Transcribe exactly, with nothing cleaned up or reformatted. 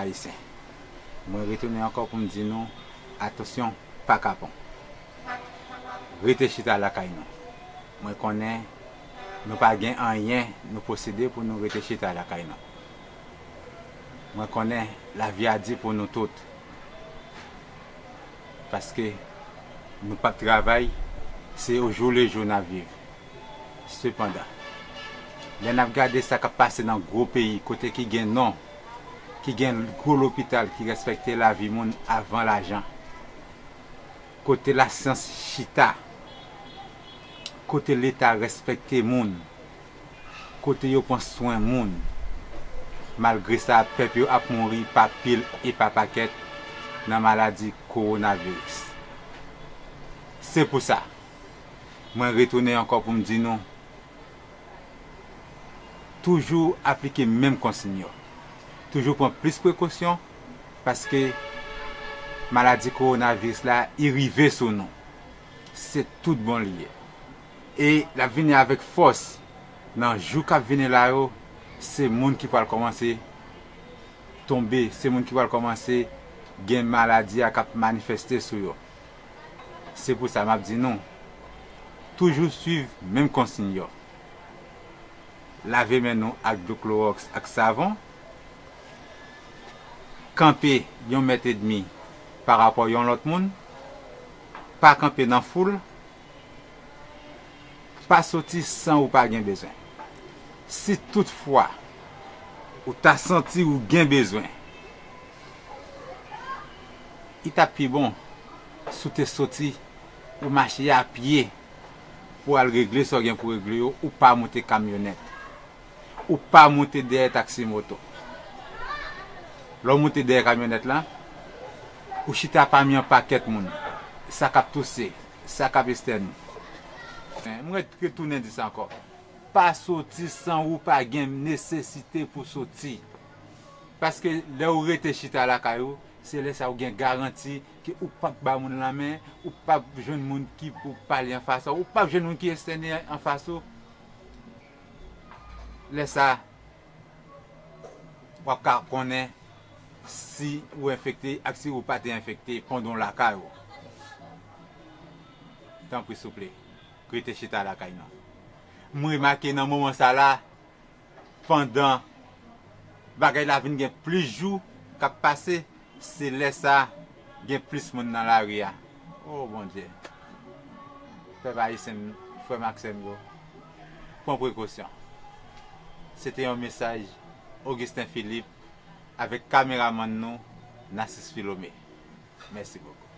Ayisyen. Mwen retounen ankò pou m di nou, atansyon, pa kapon. Rete chita lakay nou. Mwen konnen nou pa gen anyen nou posede pou nou rete chita lakay nou. Mwen konnen lavi a di pou nou tout. Paske nou p ap travay, se o jou le jou n ap viv. Sepandan, lè n ap gade sa k ap pase nan gwo peyi, kote ki gen non, ki gen gwo lopital ki respekte lavi moun avan lajan, kote lasyans chita, kote Leta respekte moun, kote yo pran swen moun. Malgre sa, pèp yo ap mouri pa pil e pa pakèt nan maladi kowonaviris. Se pou sa, mwen retounen ankò pou m di nou, toujou aplike menm konsiy yo. Toujou pran plis prekosyon, paske maladi kowonaviris la, i rive sou nou. Se tout bon li ye. E l ap vini avèk fòs. Nan jou k ap vini la yo, se moun ki pral kòmanse tonbe, se moun ki pral kòmanse gen maladi a k ap manifeste sou yo. Se pou sa m ap di nou, toujou swiv menm konsiy yo. Lave men nou ak dlo klowòks ak savon. Kanpe yon mèt edmi pa rapò yon lòt moun. Pa kanpe nan foul. Pa soti san ou pa gen bezwen. Si toutfwa ou ta santi ou gen bezwen, li t ap pi bon si w te soti, ou mache a pye pou al regle sa w gen pou regle yo, ou pa moute kamyonèt. Ou pa moute dèyè taksi moto. Lè w moute dèyè kamyonèt la, ou chita pami yon pakèt moun. Sa k ap touse, sa k ap estène. M ret retounen di sa ankò. Pa soti san ou pa gen nesesite pou soti. Paske lè ou rete chita lakay ou, se lè sa ou gen garanti ke ou p ap ba moun lanmen, ou p ap jwenn moun ki pou pale anfas ou, ou p ap jwenn moun ki estène anfas ou. Lè sa, w ap ka konnen si ou enfekte ak si ou pa te enfekte pandan w lakay ou. Tanpri, souple, rete chita lakay nou. M remake nan moman sa la, pandan bagay la vin gen plis jou k ap pase, se lè sa gen plis moun nan lari a. O Bondye! Pèp ayisyen m, frè m ak sè m yo, pran prekosyon. Se te yon mesaj Augustin Philippe avèk kameramann nou, Narcisse Philomé. Mèsi bokou.